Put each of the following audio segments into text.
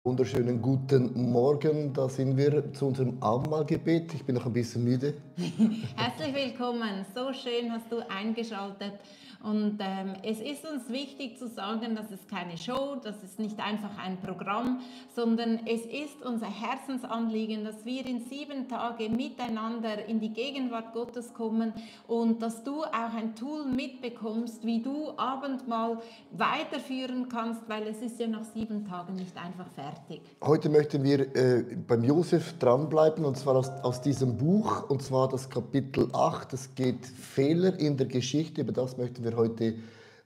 Wunderschönen guten Morgen, da sind wir zu unserem Abendmahlgebet. Ich bin noch ein bisschen müde. Herzlich willkommen, so schön hast du eingeschaltet. Und es ist uns wichtig zu sagen, das ist keine Show, das ist nicht einfach ein Programm, sondern es ist unser Herzensanliegen, dass wir in 7 Tagen miteinander in die Gegenwart Gottes kommen und dass du auch ein Tool mitbekommst, wie du Abendmahl weiterführen kannst, weil es ist ja nach 7 Tagen nicht einfach fertig. Heute möchten wir beim Josef dranbleiben, und zwar aus diesem Buch, und zwar das Kapitel 8. Es geht Fehler in der Geschichte, über das möchten wir heute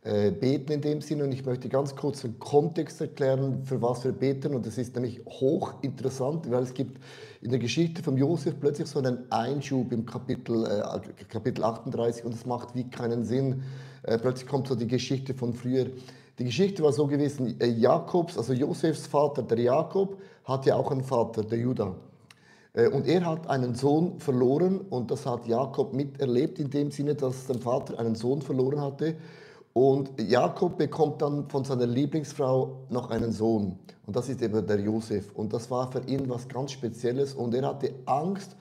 beten in dem Sinne. Und ich möchte ganz kurz den Kontext erklären, für was wir beten. Und das ist nämlich hochinteressant, weil es gibt in der Geschichte von Josef plötzlich so einen Einschub im Kapitel 38, und es macht wie keinen Sinn. Plötzlich kommt so die Geschichte von früher. Die Geschichte war so gewesen, Jakobs, also Josefs Vater, der Jakob, hat ja auch einen Vater, der Judah. Und er hat einen Sohn verloren, und das hat Jakob miterlebt in dem Sinne, dass sein Vater einen Sohn verloren hatte. Und Jakob bekommt dann von seiner Lieblingsfrau noch einen Sohn. Und das ist eben der Josef. Und das war für ihn was ganz Spezielles. Und er hatte Angst,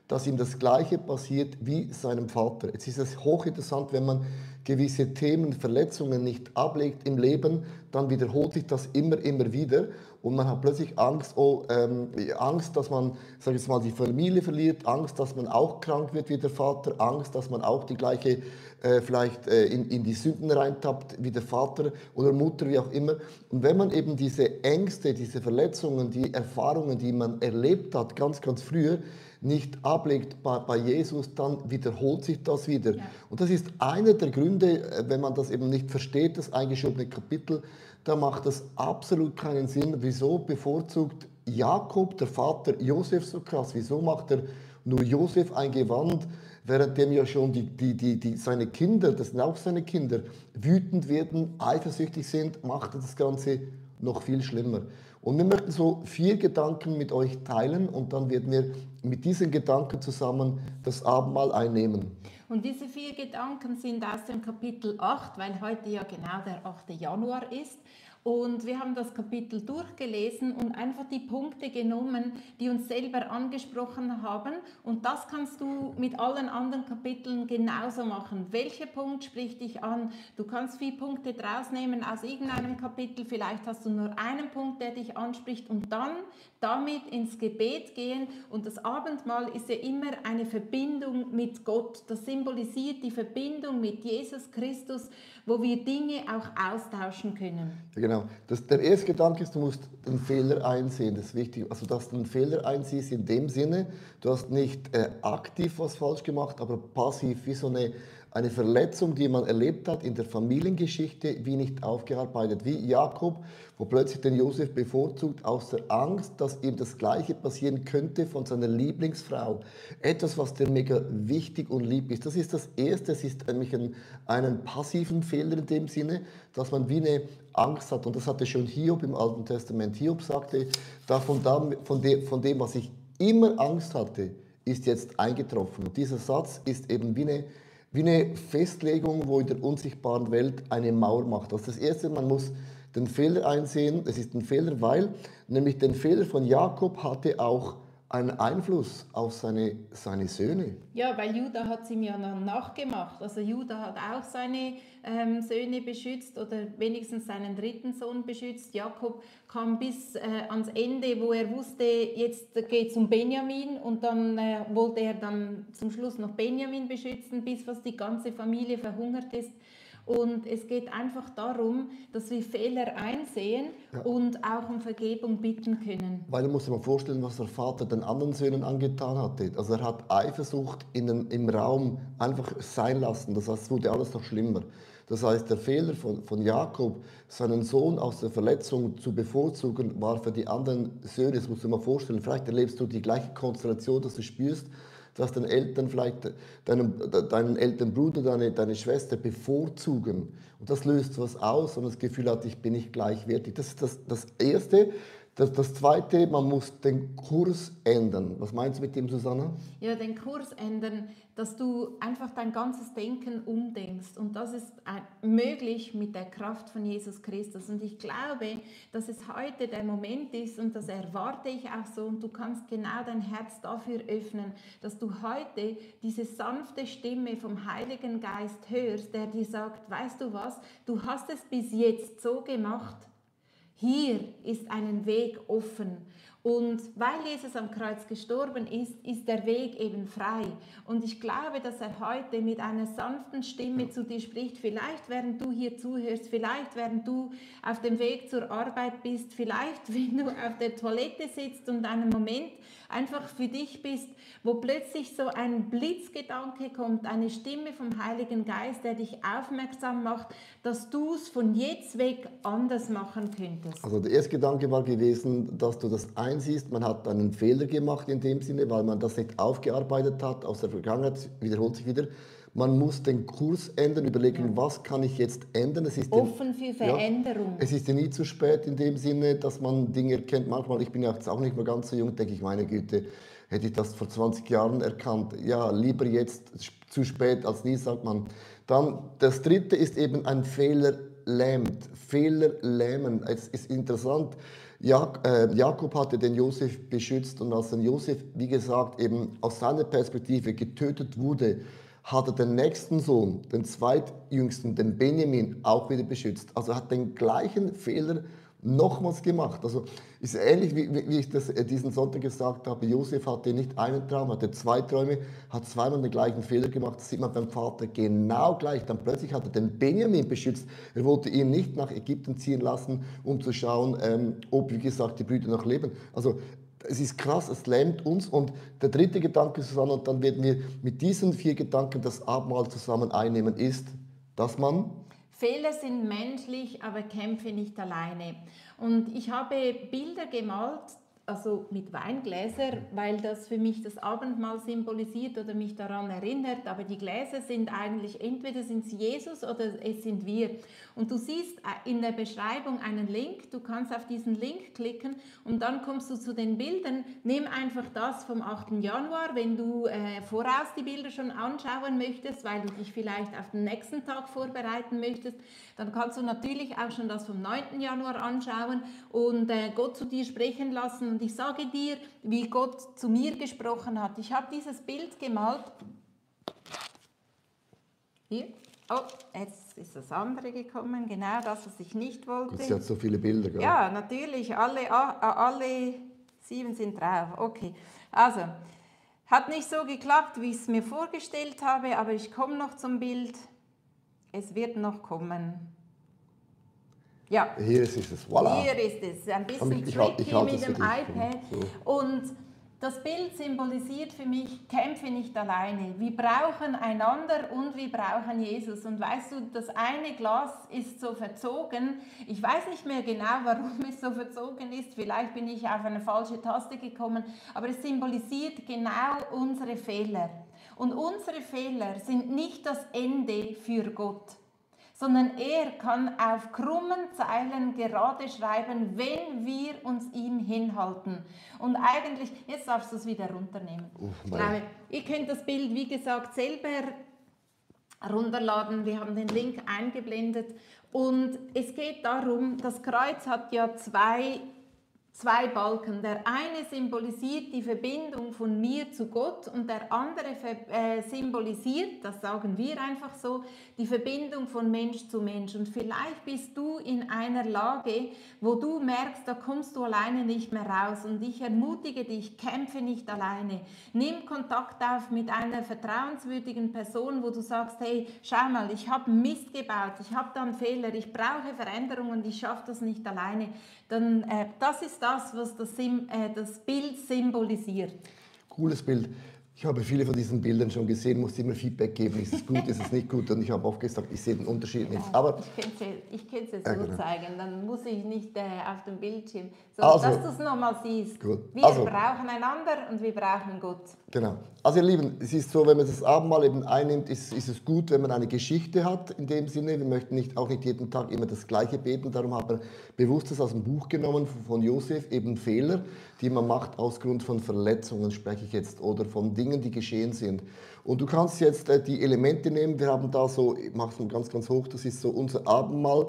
dass ihm das Gleiche passiert wie seinem Vater. Jetzt ist es hochinteressant, wenn man gewisse Themen, Verletzungen nicht ablegt im Leben, dann wiederholt sich das immer wieder, und man hat plötzlich Angst, Angst, dass man, sag ich jetzt mal, die Familie verliert, Angst, dass man auch krank wird wie der Vater, Angst, dass man auch die gleiche, vielleicht in die Sünden reintappt wie der Vater oder Mutter, wie auch immer. Und wenn man eben diese Ängste, diese Verletzungen, die Erfahrungen, die man erlebt hat, ganz früher, nicht ablegt bei Jesus, dann wiederholt sich das wieder. Ja. Und das ist einer der Gründe, wenn man das eben nicht versteht, das eingeschobene Kapitel, da macht das absolut keinen Sinn. Wieso bevorzugt Jakob, der Vater, Josef so krass? Wieso macht er nur Josef ein Gewand, währenddem ja schon seine Kinder, das sind auch seine Kinder, wütend werden, eifersüchtig sind, macht er das Ganze noch viel schlimmer. Und wir möchten so 4 Gedanken mit euch teilen, und dann werden wir mit diesen Gedanken zusammen das Abendmahl einnehmen. Und diese 4 Gedanken sind aus dem Kapitel 8, weil heute ja genau der 8. Januar ist. Und wir haben das Kapitel durchgelesen und einfach die Punkte genommen, die uns selber angesprochen haben. Und das kannst du mit allen anderen Kapiteln genauso machen. Welcher Punkt spricht dich an? Du kannst 4 Punkte draus nehmen aus irgendeinem Kapitel. Vielleicht hast du nur einen Punkt, der dich anspricht, und dann damit ins Gebet gehen. Und das Abendmahl ist ja immer eine Verbindung mit Gott. Das symbolisiert die Verbindung mit Jesus Christus, wo wir Dinge auch austauschen können. Genau. Der erste Gedanke ist, du musst den Fehler einsehen. Das ist wichtig. Also, dass du den Fehler einsiehst in dem Sinne, du hast nicht aktiv was falsch gemacht, aber passiv, wie so eine Verletzung, die man erlebt hat in der Familiengeschichte, wie nicht aufgearbeitet. Wie Jakob, wo plötzlich den Josef bevorzugt aus der Angst, dass ihm das Gleiche passieren könnte von seiner Lieblingsfrau. Etwas, was dir mega wichtig und lieb ist. Das ist das Erste. Es ist nämlich einen passiven Fehler in dem Sinne, dass man wie eine Angst hat. Und das hatte schon Hiob im Alten Testament. Hiob sagte, von dem, was ich immer Angst hatte, ist jetzt eingetroffen. Und dieser Satz ist eben wie eine Festlegung, wo in der unsichtbaren Welt eine Mauer macht. Also das Erste, man muss den Fehler einsehen. Es ist ein Fehler, weil nämlich den Fehler von Jakob hatte auch einen Einfluss auf seine Söhne. Ja, weil Judah hat es ihm ja dann nachgemacht. Also Judah hat auch seine Söhne beschützt oder wenigstens seinen 3. Sohn beschützt. Jakob kam bis ans Ende, wo er wusste, jetzt geht es um Benjamin, und dann wollte er dann zum Schluss noch Benjamin beschützen, bis fast die ganze Familie verhungert ist. Und es geht einfach darum, dass wir Fehler einsehen, ja, und auch um Vergebung bitten können. Weil du musst dir mal vorstellen, was der Vater den anderen Söhnen angetan hatte. Also er hat Eifersucht im Raum einfach sein lassen. Das heißt, es wurde alles noch schlimmer. Das heißt, der Fehler von Jakob, seinen Sohn aus der Verletzung zu bevorzugen, war für die anderen Söhne, das musst du dir mal vorstellen, vielleicht erlebst du die gleiche Konstellation, dass du spürst, dass deine Eltern vielleicht deinen älteren Bruder, deine Schwester bevorzugen. Und das löst was aus, und das Gefühl hat, ich bin nicht gleichwertig. Das ist das Erste. Das Zweite, man muss den Kurs ändern. Was meinst du mit dem, Susanne? Ja, den Kurs ändern, dass du einfach dein ganzes Denken umdenkst. Und das ist möglich mit der Kraft von Jesus Christus. Und ich glaube, dass es heute der Moment ist, und das erwarte ich auch so, und du kannst genau dein Herz dafür öffnen, dass du heute diese sanfte Stimme vom Heiligen Geist hörst, der dir sagt, weißt du was, du hast es bis jetzt so gemacht, hier ist ein Weg offen. Und weil Jesus am Kreuz gestorben ist, ist der Weg eben frei. Und ich glaube, dass er heute mit einer sanften Stimme zu dir spricht. Vielleicht während du hier zuhörst, vielleicht während du auf dem Weg zur Arbeit bist, vielleicht wenn du auf der Toilette sitzt und einen Moment einfach für dich bist, wo plötzlich so ein Blitzgedanke kommt, eine Stimme vom Heiligen Geist, der dich aufmerksam macht, dass du es von jetzt weg anders machen könntest. Also der erste Gedanke war gewesen, dass du das einsiehst, man hat einen Fehler gemacht in dem Sinne, weil man das nicht aufgearbeitet hat, aus der Vergangenheit wiederholt sich wieder. Man muss den Kurs ändern, überlegen, was kann ich jetzt ändern. Es ist offen für Veränderung. Ja, es ist ja nie zu spät in dem Sinne, dass man Dinge erkennt. Manchmal, ich bin ja jetzt auch nicht mehr ganz so jung, denke ich, meine Güte, hätte ich das vor 20 Jahren erkannt. Ja, lieber jetzt zu spät als nie, sagt man. Dann das Dritte ist eben ein Fehler lähmt. Fehler lähmen. Es ist interessant, Jakob hatte den Josef beschützt und als dann Josef, wie gesagt, eben aus seiner Perspektive getötet wurde, hat er den nächsten Sohn, den zweitjüngsten, den Benjamin, auch wieder beschützt. Also er hat den gleichen Fehler nochmals gemacht. Also ist ähnlich, wie ich das diesen Sonntag gesagt habe. Josef hatte nicht einen Traum, hatte zwei Träume, hat zweimal den gleichen Fehler gemacht. Das sieht man beim Vater genau gleich. Dann plötzlich hat er den Benjamin beschützt. Er wollte ihn nicht nach Ägypten ziehen lassen, um zu schauen, ob, wie gesagt, die Brüder noch leben. Also es ist krass, es lähmt uns. Und der dritte Gedanke, Susanne, und dann werden wir mit diesen 4 Gedanken das Abendmahl zusammen einnehmen, ist, dass man... Fehler sind menschlich, aber kämpfe nicht alleine. Und ich habe Bilder gemalt, also mit Weingläser, weil das für mich das Abendmahl symbolisiert oder mich daran erinnert. Aber die Gläser sind eigentlich, entweder sind es Jesus oder es sind wir. Und du siehst in der Beschreibung einen Link, du kannst auf diesen Link klicken und dann kommst du zu den Bildern. Nimm einfach das vom 8. Januar, wenn du voraus die Bilder schon anschauen möchtest, weil du dich vielleicht auf den nächsten Tag vorbereiten möchtest, dann kannst du natürlich auch schon das vom 9. Januar anschauen und Gott zu dir sprechen lassen. Und ich sage dir, wie Gott zu mir gesprochen hat. Ich habe dieses Bild gemalt. Hier. Oh, jetzt ist das andere gekommen. Genau das, was ich nicht wollte. Sie hat so viele Bilder, gell? Ja, natürlich. Alle 7 sind drauf. Okay. Also, hat nicht so geklappt, wie ich es mir vorgestellt habe, aber ich komme noch zum Bild. Es wird noch kommen. Ja. Hier ist es. Voilà. Hier ist es. Ein bisschen Ich tricky halte mit es dem für dich. iPad. So. Und das Bild symbolisiert für mich, kämpfe nicht alleine. Wir brauchen einander und wir brauchen Jesus. Und weißt du, das eine Glas ist so verzogen. Ich weiß nicht mehr genau, warum es so verzogen ist. Vielleicht bin ich auf eine falsche Taste gekommen. Aber es symbolisiert genau unsere Fehler. Und unsere Fehler sind nicht das Ende für Gott, sondern er kann auf krummen Zeilen gerade schreiben, wenn wir uns ihm hinhalten. Und eigentlich, jetzt darfst du es wieder runternehmen. Ihr könnt das Bild, wie gesagt, selber runterladen. Wir haben den Link eingeblendet. Und es geht darum, das Kreuz hat ja zwei Balken. Der eine symbolisiert die Verbindung von mir zu Gott und der andere symbolisiert, das sagen wir einfach so, die Verbindung von Mensch zu Mensch. Und vielleicht bist du in einer Lage, wo du merkst, da kommst du alleine nicht mehr raus. Und ich ermutige dich, kämpfe nicht alleine. Nimm Kontakt auf mit einer vertrauenswürdigen Person, wo du sagst, hey, schau mal, ich habe Mist gebaut, ich habe da einen Fehler, ich brauche Veränderung und ich schaffe das nicht alleine. Dann das ist das, was das Bild symbolisiert. Cooles Bild. Ich habe viele von diesen Bildern schon gesehen, musste immer Feedback geben, ist es gut, ist es nicht gut, und ich habe oft gesagt, ich sehe den Unterschied nicht. Aber Ich könnte es so genau. zeigen, dann muss ich nicht auf dem Bildschirm, Also, dass du es nochmal siehst. gut. Wir Also, brauchen einander und wir brauchen Gott. genau. Also ihr Lieben, es ist so, wenn man das Abendmahl eben einnimmt, ist es gut, wenn man eine Geschichte hat in dem Sinne. Wir möchten auch nicht jeden Tag immer das Gleiche beten, darum haben wir bewusst das aus dem Buch genommen von Josef, eben Fehler, die man macht aus Grund von Verletzungen, spreche ich jetzt, oder von Dingen, die geschehen sind. Und du kannst jetzt die Elemente nehmen, wir haben da so, ich mache es ganz, ganz hoch, das ist so unser Abendmahl,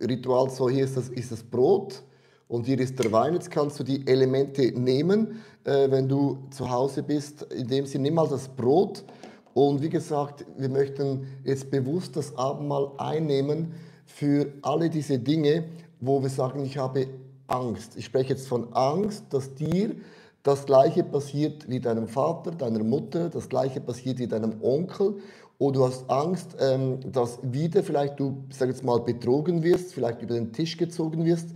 Ritual, so hier ist das Brot. Und hier ist der Wein. Jetzt kannst du die Elemente nehmen, wenn du zu Hause bist. In dem Sinne, nimm mal das Brot. Und wie gesagt, wir möchten jetzt bewusst das Abendmahl einnehmen für alle diese Dinge, wo wir sagen, ich habe Angst. Ich spreche jetzt von Angst, dass dir das Gleiche passiert wie deinem Vater, deiner Mutter, das Gleiche passiert wie deinem Onkel. Oder du hast Angst, dass wieder vielleicht du, sag jetzt mal, betrogen wirst, vielleicht über den Tisch gezogen wirst.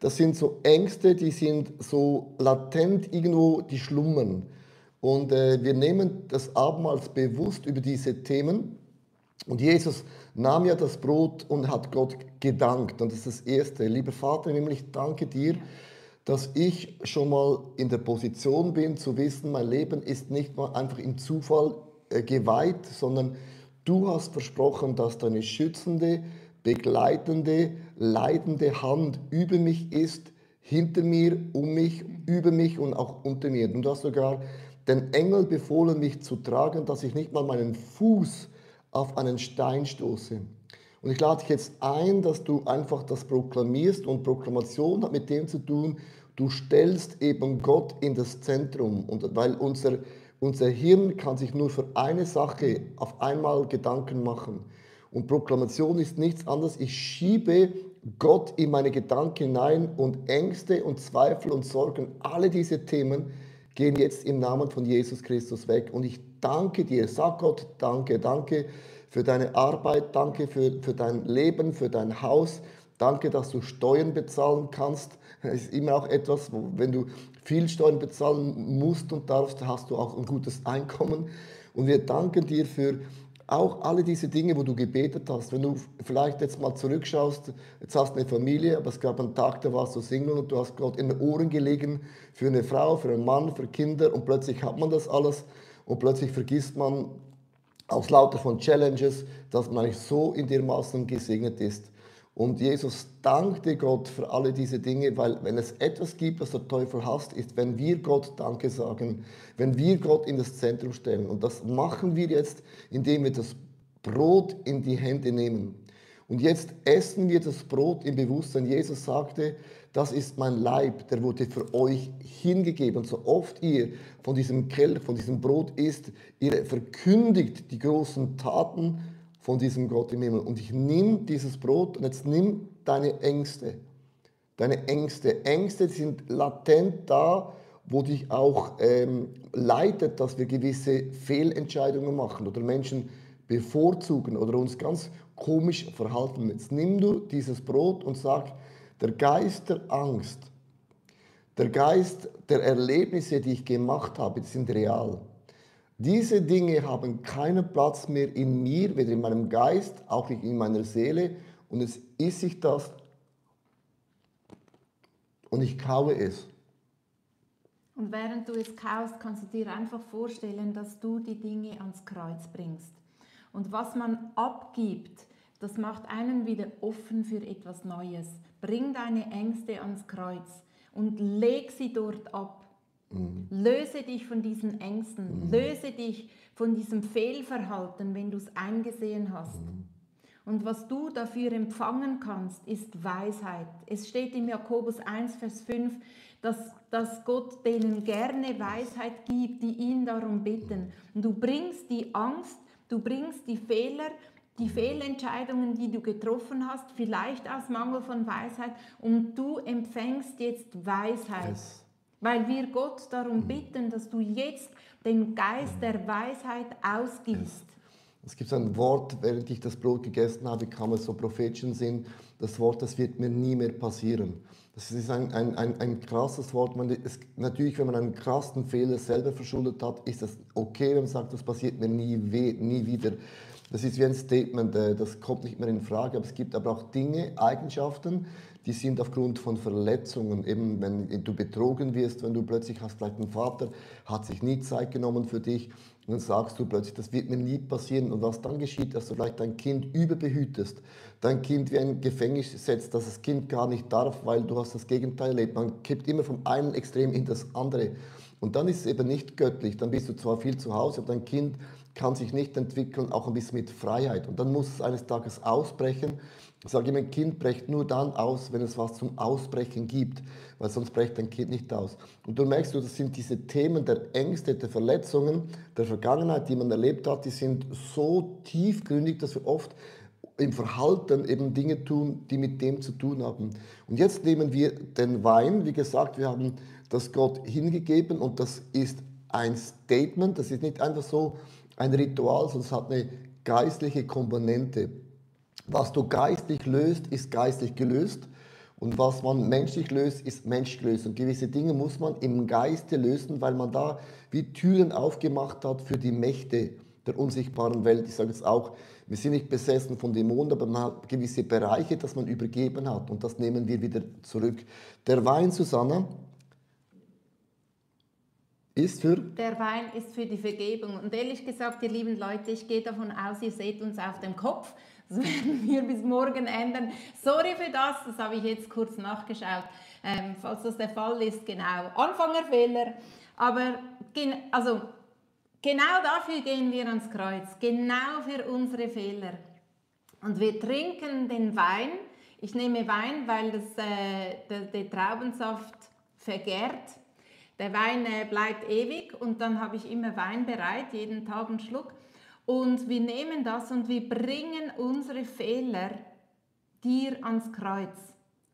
Das sind so Ängste, die sind so latent irgendwo, die schlummern. Und wir nehmen das Abendmahl bewusst über diese Themen. Und Jesus nahm ja das Brot und hat Gott gedankt. Und das ist das Erste. Lieber Vater, nämlich danke dir, dass ich schon mal in der Position bin, zu wissen, mein Leben ist nicht mal einfach im Zufall geweiht, sondern du hast versprochen, dass deine schützende, begleitende, leitende Hand über mich ist, hinter mir, um mich, über mich und auch unter mir. Und du hast sogar den Engel befohlen, mich zu tragen, dass ich nicht mal meinen Fuß auf einen Stein stoße. Und ich lade dich jetzt ein, dass du einfach das proklamierst, und Proklamation hat mit dem zu tun, du stellst eben Gott in das Zentrum. Und weil unser Hirn kann sich nur für eine Sache auf einmal Gedanken machen. Und Proklamation ist nichts anderes. Ich schiebe Gott in meine Gedanken hinein, und Ängste und Zweifel und Sorgen, alle diese Themen gehen jetzt im Namen von Jesus Christus weg. Und ich danke dir, sag Gott, danke, danke für deine Arbeit, danke für dein Leben, für dein Haus. Danke, dass du Steuern bezahlen kannst. Es ist immer auch etwas, wenn du viel Steuern bezahlen musst und darfst, hast du auch ein gutes Einkommen. Und wir danken dir für auch alle diese Dinge, wo du gebetet hast. Wenn du vielleicht jetzt mal zurückschaust, jetzt hast du eine Familie, aber es gab einen Tag, da warst du Single und du hast Gott in den Ohren gelegen für eine Frau, für einen Mann, für Kinder, und plötzlich hat man das alles und plötzlich vergisst man aus lauter von Challenges, dass man eigentlich so in dermaßen gesegnet ist. Und Jesus dankte Gott für alle diese Dinge, weil wenn es etwas gibt, was der Teufel hasst, ist, wenn wir Gott Danke sagen, wenn wir Gott in das Zentrum stellen. Und das machen wir jetzt, indem wir das Brot in die Hände nehmen. Und jetzt essen wir das Brot im Bewusstsein. Jesus sagte, das ist mein Leib, der wurde für euch hingegeben. Und so oft ihr von diesem Kelch, von diesem Brot isst, ihr verkündigt die großen Taten von diesem Gott im Himmel. Und ich nehme dieses Brot, und jetzt nimm deine Ängste. Deine Ängste. Ängste sind latent da, wo dich auch leitet, dass wir gewisse Fehlentscheidungen machen oder Menschen bevorzugen oder uns ganz komisch verhalten. Jetzt nimm du dieses Brot und sag, der Geist der Angst, der Geist der Erlebnisse, die ich gemacht habe, die sind real. Diese Dinge haben keinen Platz mehr in mir, weder in meinem Geist, auch nicht in meiner Seele. Und jetzt esse ich das und ich kaue es. Und während du es kaust, kannst du dir einfach vorstellen, dass du die Dinge ans Kreuz bringst. Und was man abgibt, das macht einen wieder offen für etwas Neues. Bring deine Ängste ans Kreuz und leg sie dort ab. Löse dich von diesen Ängsten, löse dich von diesem Fehlverhalten, wenn du es eingesehen hast. Und was du dafür empfangen kannst, ist Weisheit. Es steht im Jakobus 1, Vers 5, dass Gott denen gerne Weisheit gibt, die ihn darum bitten. Und du bringst die Angst, du bringst die Fehler, die Fehlentscheidungen, die du getroffen hast, vielleicht aus Mangel von Weisheit, und du empfängst jetzt Weisheit. Yes. Weil wir Gott darum bitten, dass du jetzt den Geist der Weisheit ausgibst. Es gibt so ein Wort, während ich das Brot gegessen habe, kam es so prophetischen Sinn, das Wort, das wird mir nie mehr passieren. Das ist ein krasses Wort. Natürlich, wenn man einen krassen Fehler selber verschuldet hat, ist das okay, wenn man sagt, das passiert mir nie wieder. Das ist wie ein Statement, das kommt nicht mehr in Frage. Aber es gibt aber auch Dinge, Eigenschaften, die sind aufgrund von Verletzungen, eben wenn du betrogen wirst, wenn du plötzlich hast, vielleicht ein Vater hat sich nie Zeit genommen für dich, und dann sagst du plötzlich, das wird mir nie passieren. Und was dann geschieht, dass du vielleicht dein Kind überbehütest, dein Kind wie ein Gefängnis setzt, dass das Kind gar nicht darf, weil du hast das Gegenteil erlebt. Man kippt immer vom einen Extrem in das andere. Und dann ist es eben nicht göttlich. Dann bist du zwar viel zu Hause, aber dein Kind kann sich nicht entwickeln, auch ein bisschen mit Freiheit. Und dann muss es eines Tages ausbrechen. Ich sage immer, ein Kind brecht nur dann aus, wenn es was zum Ausbrechen gibt, weil sonst brecht ein Kind nicht aus. Und du merkst, das sind diese Themen der Ängste, der Verletzungen, der Vergangenheit, die man erlebt hat, die sind so tiefgründig, dass wir oft im Verhalten eben Dinge tun, die mit dem zu tun haben. Und jetzt nehmen wir den Wein, wie gesagt, wir haben das Gott hingegeben und das ist ein Statement, das ist nicht einfach so ein Ritual, sondern es hat eine geistliche Komponente. Was du geistlich löst, ist geistlich gelöst. Und was man menschlich löst, ist menschlich gelöst. Und gewisse Dinge muss man im Geiste lösen, weil man da wie Türen aufgemacht hat für die Mächte der unsichtbaren Welt. Ich sage jetzt auch, wir sind nicht besessen von Dämonen, aber man hat gewisse Bereiche, das man übergeben hat. Und das nehmen wir wieder zurück. Der Wein, Susanna, ist für? Der Wein ist für die Vergebung. Und ehrlich gesagt, ihr lieben Leute, ich gehe davon aus, ihr seht uns auf dem Kopf. Das werden wir bis morgen ändern. Sorry für das habe ich jetzt kurz nachgeschaut. Falls das der Fall ist, genau. Anfängerfehler. Aber genau dafür gehen wir ans Kreuz. Genau für unsere Fehler. Und wir trinken den Wein. Ich nehme Wein, weil der Traubensaft vergärt. Der Wein bleibt ewig und dann habe ich immer Wein bereit, jeden Tag einen Schluck. Und wir nehmen das und wir bringen unsere Fehler dir ans Kreuz.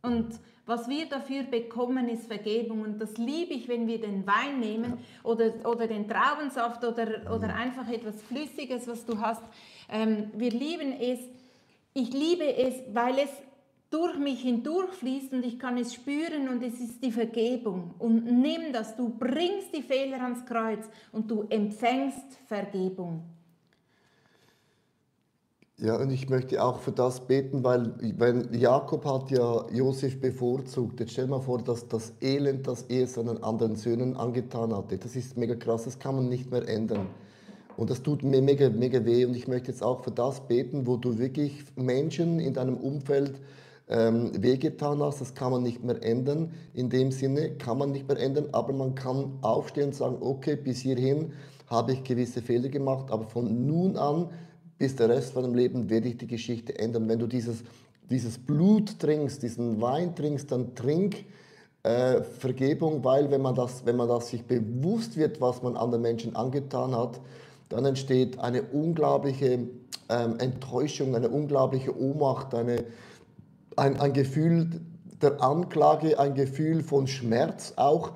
Und was wir dafür bekommen, ist Vergebung. Und das liebe ich, wenn wir den Wein nehmen oder den Traubensaft oder einfach etwas Flüssiges, was du hast. Wir lieben es. Ich liebe es, weil es durch mich hindurchfließt und ich kann es spüren und es ist die Vergebung. Und nimm das, du bringst die Fehler ans Kreuz und du empfängst Vergebung. Ja, und ich möchte auch für das beten, weil Jakob hat ja Josef bevorzugt. Jetzt stell dir mal vor, dass das Elend, das er seinen anderen Söhnen angetan hatte, das ist mega krass, das kann man nicht mehr ändern. Und das tut mir mega, mega weh. Und ich möchte jetzt auch für das beten, wo du wirklich Menschen in deinem Umfeld wehgetan hast. Das kann man nicht mehr ändern. In dem Sinne kann man nicht mehr ändern, aber man kann aufstehen und sagen, okay, bis hierhin habe ich gewisse Fehler gemacht, aber von nun an bis der Rest von deinem Leben werde ich die Geschichte ändern. Wenn du dieses Blut trinkst, diesen Wein trinkst, dann trink Vergebung, weil wenn man das sich bewusst wird, was man anderen Menschen angetan hat, dann entsteht eine unglaubliche Enttäuschung, eine unglaubliche Ohnmacht, ein Gefühl der Anklage, ein Gefühl von Schmerz auch.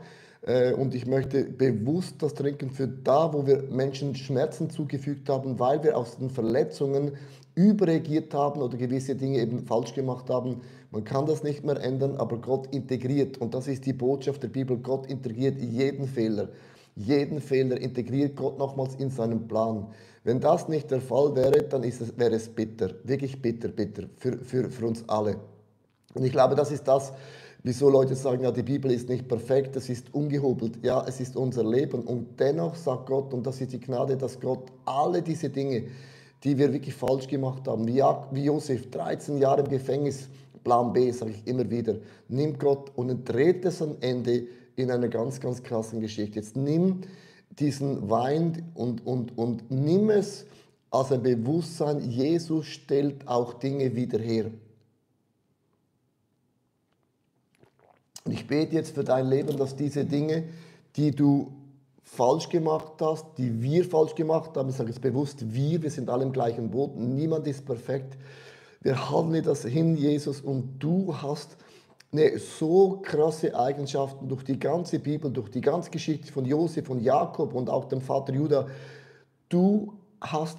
Und ich möchte bewusst das trinken für da, wo wir Menschen Schmerzen zugefügt haben, weil wir aus den Verletzungen überreagiert haben oder gewisse Dinge eben falsch gemacht haben. Man kann das nicht mehr ändern, aber Gott integriert. Und das ist die Botschaft der Bibel. Gott integriert jeden Fehler. Jeden Fehler integriert Gott nochmals in seinen Plan. Wenn das nicht der Fall wäre, dann wäre es bitter. Wirklich bitter, bitter für uns alle. Und ich glaube, das ist das, wieso Leute sagen, ja, die Bibel ist nicht perfekt, es ist ungehobelt. Ja, es ist unser Leben. Und dennoch sagt Gott, und das ist die Gnade, dass Gott alle diese Dinge, die wir wirklich falsch gemacht haben, wie Josef, 13 Jahre im Gefängnis, Plan B, sage ich immer wieder, nimmt Gott und dreht es am Ende in einer ganz, ganz krassen Geschichte. Jetzt nimm diesen Wein und nimm es als ein Bewusstsein, Jesus stellt auch Dinge wieder her. Und ich bete jetzt für dein Leben, dass diese Dinge, die du falsch gemacht hast, die wir falsch gemacht haben, ich sage jetzt bewusst wir sind alle im gleichen Boot, niemand ist perfekt. Wir halten das hin, Jesus, und du hast eine so krasse Eigenschaften durch die ganze Bibel, durch die ganze Geschichte von Josef, von Jakob und auch dem Vater Judah. Du hast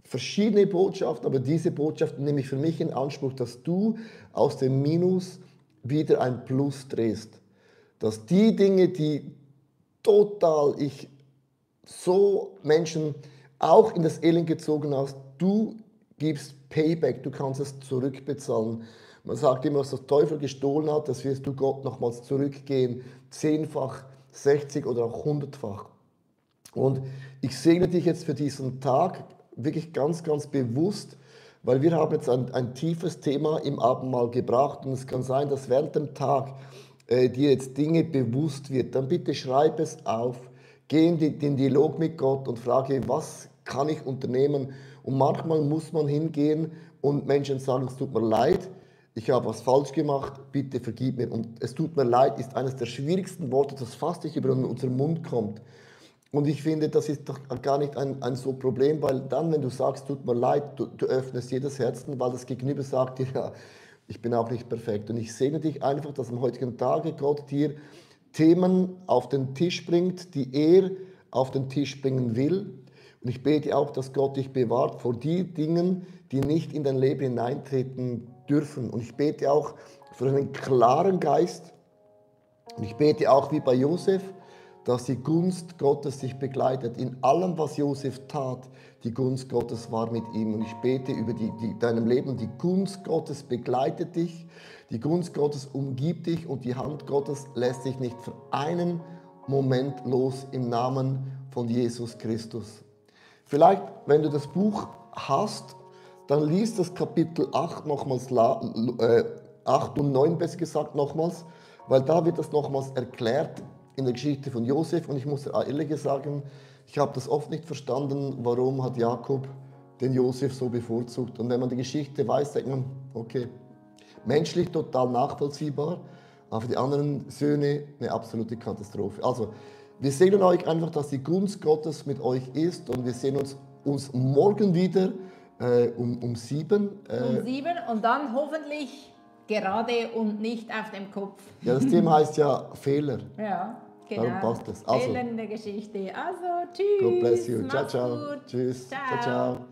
verschiedene Botschaften, aber diese Botschaft nehme ich für mich in Anspruch, dass du aus dem Minus wieder ein Plus drehst. Dass die Dinge, die total ich so Menschen auch in das Elend gezogen hast, du gibst Payback, du kannst es zurückbezahlen. Man sagt immer, was der Teufel gestohlen hat, das wirst du Gott nochmals zurückgehen, 10-fach, 60 oder auch 100-fach. Und ich segne dich jetzt für diesen Tag wirklich ganz, ganz bewusst, weil wir haben jetzt ein tiefes Thema im Abendmahl gebracht und es kann sein, dass während dem Tag dir jetzt Dinge bewusst wird. Dann bitte schreib es auf, geh in den Dialog mit Gott und frage, was kann ich unternehmen? Und manchmal muss man hingehen und Menschen sagen, es tut mir leid, ich habe was falsch gemacht, bitte vergib mir. Und es tut mir leid ist eines der schwierigsten Worte, das fast nicht über unseren Mund kommt. Und ich finde, das ist doch gar nicht ein so Problem, weil dann, wenn du sagst, tut mir leid, du öffnest jedes Herzen, weil das Gegenüber sagt dir, ja, ich bin auch nicht perfekt. Und ich segne dich einfach, dass am heutigen Tage Gott dir Themen auf den Tisch bringt, die er auf den Tisch bringen will. Und ich bete auch, dass Gott dich bewahrt vor den Dingen, die nicht in dein Leben hineintreten dürfen. Und ich bete auch für einen klaren Geist. Und ich bete auch wie bei Josef, dass die Gunst Gottes dich begleitet. In allem, was Josef tat, die Gunst Gottes war mit ihm. Und ich bete über deinem Leben, die Gunst Gottes begleitet dich, die Gunst Gottes umgibt dich und die Hand Gottes lässt dich nicht für einen Moment los im Namen von Jesus Christus. Vielleicht, wenn du das Buch hast, dann liest das Kapitel 8 nochmals, 8 und 9 besser gesagt nochmals, weil da wird das nochmals erklärt in der Geschichte von Josef. Und ich muss dir ehrlich sagen, ich habe das oft nicht verstanden, warum hat Jakob den Josef so bevorzugt. Und wenn man die Geschichte weiß, denkt man, okay, menschlich total nachvollziehbar, aber für die anderen Söhne eine absolute Katastrophe. Also, wir segnen euch einfach, dass die Gunst Gottes mit euch ist und wir sehen uns morgen wieder um 7. Um 7 und dann hoffentlich gerade und nicht auf dem Kopf. Ja, das Thema heißt ja Fehler. Ja, genau. Darum passt es. Also, Fehler in der Geschichte. Also, tschüss. God bless you. Ciao, Mach's ciao. gut. Tschüss. Ciao. Ciao, ciao.